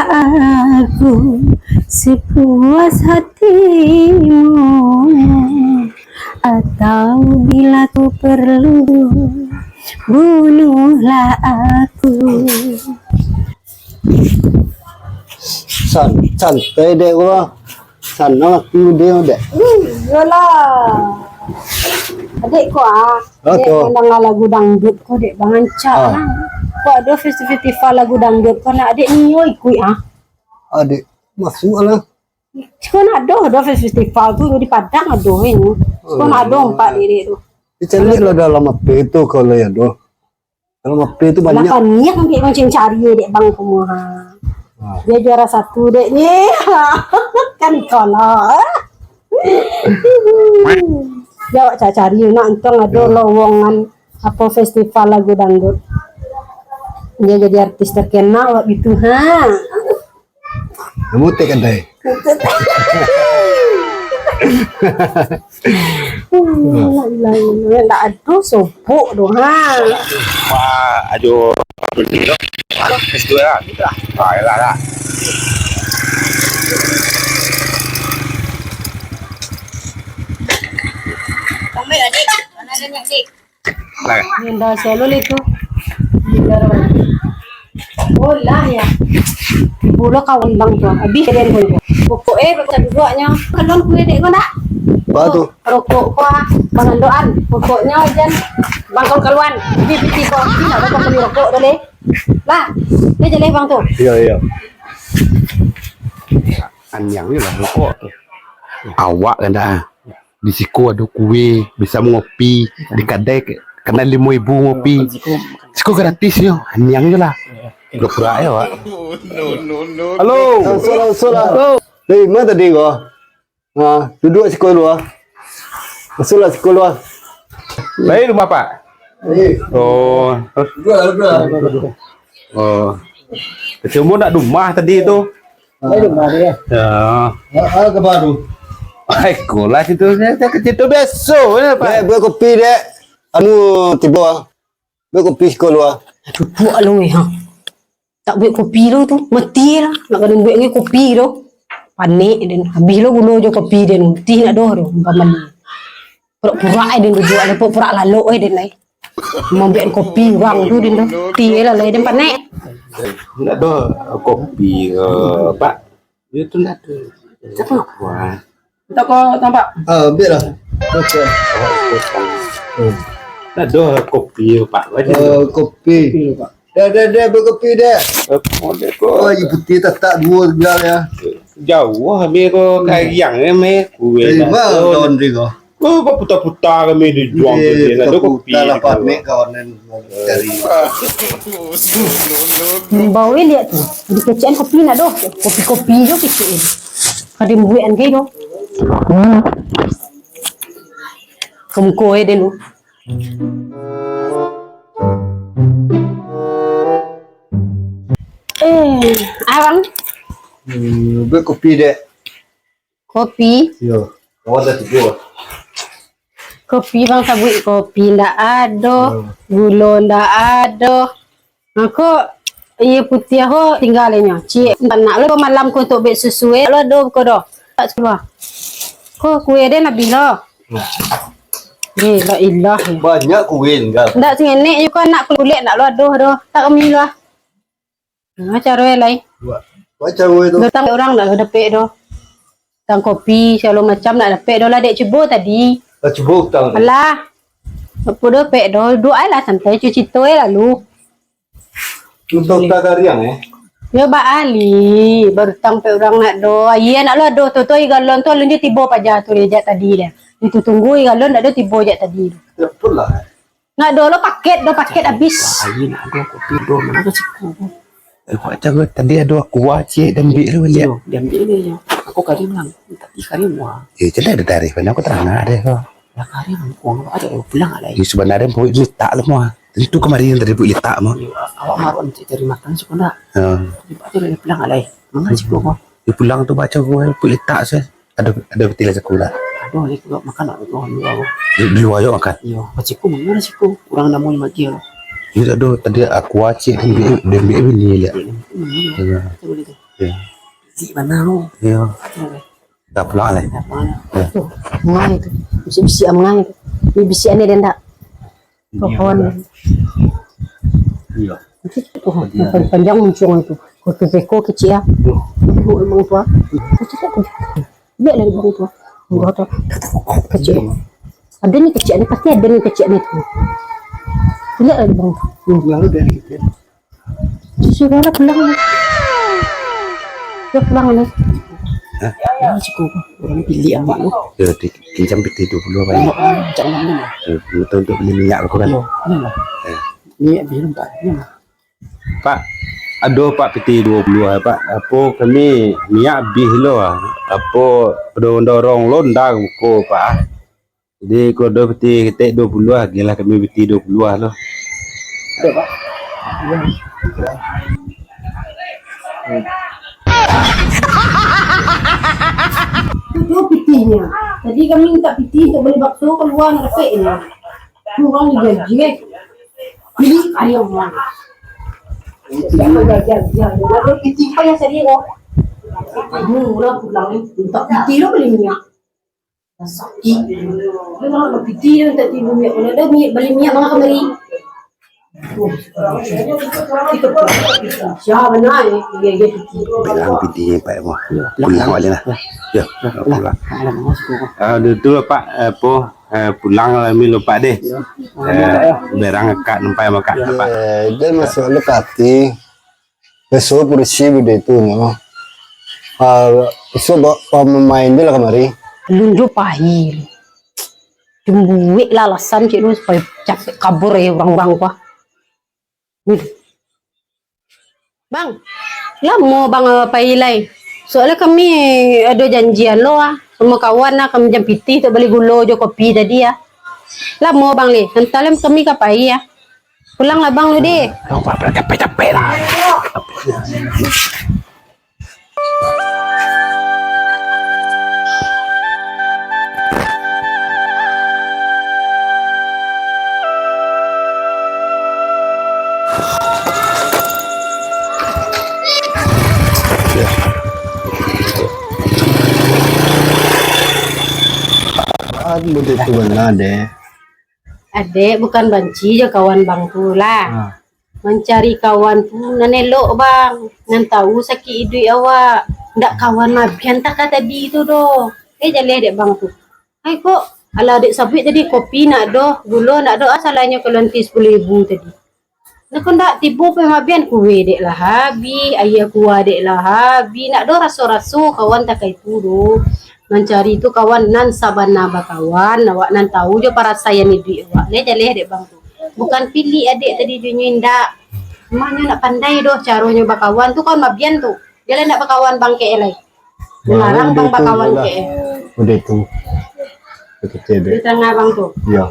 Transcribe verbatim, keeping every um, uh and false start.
aku sepuas hatimu, atau bila kau perlu, bunuhlah aku. San-, santai dek gua. Sanang aku dia dek. Hmm, iyolah. Adek ko ah. Apa? Dek mandanga lagu dangdut ko dek bangancak ah. Ko ado festival lagu dangdut ko nak adek nio ikuik ah. Adek masuk lah. Ko nak ado, ado festival tu di Padang ado ini. Ko nak ado empat dek tu. Dicari lah dalam H P tu kalau ya ado. Dalam H P tu banyak. Lah paniang dek mancing cari dek bang semua. Ha. Dia juara satu dek ni. Kan iko lah. Dia awak cari-cari nak untung ado lowongan apa festival lagu dangdut. Dia jadi artis terkenal waktu itu ha. Namutek kadai. Ndak ado sobok doh ha. Wah, aduh. Aduh, es dua lah. Itulah. Ah, yalah lah. Ambil adik. Mana ada ni adik? Ninda selalu itu. Ninda orang. Oh lah ya. Pulo kawan bang tu. Habis kalian pun. Pokok eh baca duduknya. Kalon kue dek kau nak? Apa tu? Rokok kau ah. Pangandoan. Pokoknya jan bang kau kaluan. Di piti kau. Di nak datang beli rokok dah leh. Lah. Dia jaleh bang tu. Iya iya. Anyang je lah rokok tu. Awak kan dah. Di siko ado kue, bisa mangopi, di kadai ke-, kanai limo ribu ngopi. Siko gratis nyo, niang jo lah. Pura-pura yo, Wak. Halo. Masuklah, masuklah. Dari ma tadi ko? Ha, duduak siko lu ah. Masuklah siko lu ah. Lai rumah, Pak? Lai. Oh. Duduaklah, duduaklah. Oh. Kecil nak rumah tadi tu. Lai rumah dia. Ya. Ha, ha, ka ma tu? Ai, kolah situ. Saya kecil tu biaso je, Pak. Dek, buek kopi, Dek. Anu, tibo ah. Buek kopi siko lu ah. Duduak lu, eh, ha. Tak buek kopi lu tu, mati lah. Nak kena buek lagi kopi tu. Panek den. Habis lo gulo jo kopi den. Ti nak doh tu, umpama ni. Purak-purak ai den duduak, purak-purak lalok ai den ai. Mambuek kopi urang tu den tu. Ti lah lai den panek. Nak doh kopi ke, Pak? Dia tu nak tu. Siapa kuat? Minta kau tampak. Ah, ambil lah. Okey. Hmm. Nak doh kopi, Pak. Wajar. Oh, kopi. Kopi, Pak. Dah, dah, dah, berkopi dah. Assalamualaikum. Oh, air putih tak, tak dua tinggal ya. Jauh, ambil kau kariang, eh, meh. Kue dah tu. Dari mana daun dia kau? Oh, baputa-puta kami di juang tu, dia nak kopi. Lah, Pak, mek kawan nan cari. Bau liak tu. Di kecek an kopi nak doh. Kopi-kopi jo kecek an. Kada buek an kai doh. Kemko eh den. Eh, abang. Hmm, buek kopi dek. Kopi. Yo. Awak dah tidur. Kopi bang sabuik kopi ndak ado, hmm, gulo ndak ado. Mako iya putiah ko tinggal inyo. Ciek nak lo malam ko untuk bek susu eh. Lo ado ko doh. Tak suah. Ko kue den habis lo. Hmm. Eh, la ilah. Banyak kue tinggal. Ndak singenek yo ko anak kulik ndak lo ado doh. Tak kami lah. Nah, caro e lai. Buat, buat caro e tu. Datang urang ndak dapek doh. Tang kopi, sagalo macam ndak dapek doh lah, dek cubo tadi. Lah cubo utang. Alah. Apo dapek doh, duduak ai lah santai, cuci to ai lalu. Utang utang kariang eh. Yo bak ali, barutang pek urang nak doh. Aia nak lo ado tu, tu galon tu alun je tibo paja tu jak tadi dah. Itu tunggu galon ndak ado tibo jak tadi. Ya pun lah. Nak doh lo paket, doh paket habis. Wah, ayo nak doh kopi doh, mana ada siku. Eh, buat cara tadi ado aqua ciek, diambil tu baliak. Iyo, diambil ni yo. Aku kari bilang, tadi kari mua. Eh, jelas ado tarif, mana aku tarang deh ko. Lah kari bilang, kau ada pulang alai. Eh, sebenarnya buat minta lah mua. Tentu kemarin yang tadi buat letak mua. Iyo, awak maruan cari makan siku nak. Ha. Tapi buat tu dah pulang alai. Mana siku ko? Dia pulang tu baca gua, buat letak se. Ado, ado piti lah sakulah. Ado, dia tu makan nak doh di luar. Di, di luar yo makan. Iyo, paciku mana siku? Urang namonyo mati yo. Iyo ado tadi aqua ciek diambil, diambil bini dia. Iyo. Iyo. Betul, betul. Iyo. Cik mana tu? Iyo. Dah pulang lah. Dah pulang. Iyo. Tu, mengai tu. Bisi-bisi mengai tu. Ni bisi aneh dia ndak? Kawan. Iyo. Itu tu, pan-, panjang muncung itu. Kau tu beko kecil ya. Itu emang tu ah. Itu tu. Biar lah bang tu. Bang tu. Kecil. Ada ni kecil ni, pasti ada ni kecil ni tu. Biar lah bang tu. Lalu dari itu. Sudah lah pulang ni. Dah pulang ni. Hah? Ini cukup. Orang pilih amak tu. Yo, di-, pinjam pitih duo puluah banyak. Jangan ni. Eh, untuk, untuk beli minyak aku kan. Yo, ni lah. Eh. Minyak beli empat. Ni lah. Pak, ado Pak pitih duo puluah, Pak. Apo kami minyak abih lo, ah. Apo dorong-dorong lo ndak buko, Pak, ah. Jadi, kalau ado pitih ketek duo puluah, agiahlah kami pitih duo puluah lo. Ada, Pak. Iya. Itu pitihnyo. Tadi kami minta pitih untuk beli bakso, kalua ndak dapek ni. Kurang digaji, eh. Beli ayam, Bang. Siapa gajian? Ya, ada pitih, Pak, yang sering, kok. Kamu murah pulang ni. Minta pitih lo beli minyak. Dah sakik. Dia orang bapitih, dia minta timbun minyak. Kalau ada minyak, bali minyak, bang, kamari. Oh, siapa benar, eh? Iya, iya, pitih. Bilang pitih, Pak, mo. Pulang balik lah. Ya, pulang. Alah, masuk, Pak. Ah, udah tu, Pak, eh, po, eh, pulang lah, mi lo, Pak, deh. Ya. Eh, berang akak, nampak, Pak. Eh, dia masuk lo kati. Besok kursi bude tu, no. Ah, besok ba-, ba-, main je lah kamari. Alun jo pai. Cumbuik lah alasan cik tu supaya capek kabur ya urang-urang ko. Ni. Bang, lamo bang, ah, pai lai. Soalnyo kami ado janjian lo, ah, samo kawan, ah, kami jam pitih tu bali gulo jo kopi tadi, ah. Lamo bang lai, antalah kami ka pai, ah. Pulanglah bang lu, deh. Capek-capek lah. Ah, betul tu bana, deh. Adek, bukan banci jo kawan bang tu lah. Ah. Mancari kawan tu nan elok, bang. Nan tahu sakik iduik awak. Ndak kawan mabian tak ka tadi tu doh. Eh, jaleh dek bang tu. Hai kok, alah dek sabuik tadi kopi nak doh, gulo nak doh, ah, salahnyo kalau nanti sapuluah ribu tadi. Nah, kok ndak tibo pe mabian, kue dek lah habih, aia kuah dek lah habih, ndak doh raso-raso kawan tak ka itu doh. Mancari tu kawan nan sabana bakawan, awak nan tahu jo parasaian iduik awak. Leh jaleh dek bang tu. Bukan pilik adek tadi jo nyo indak. Mah nyo ndak pandai doh caronyo bakawan tu kawan mabian tu. Jaleh ndak bakawan bang kek lai. Larang bang bakawan kek. Udah tu. Begitu deh. Di tangah bang tu. Iya.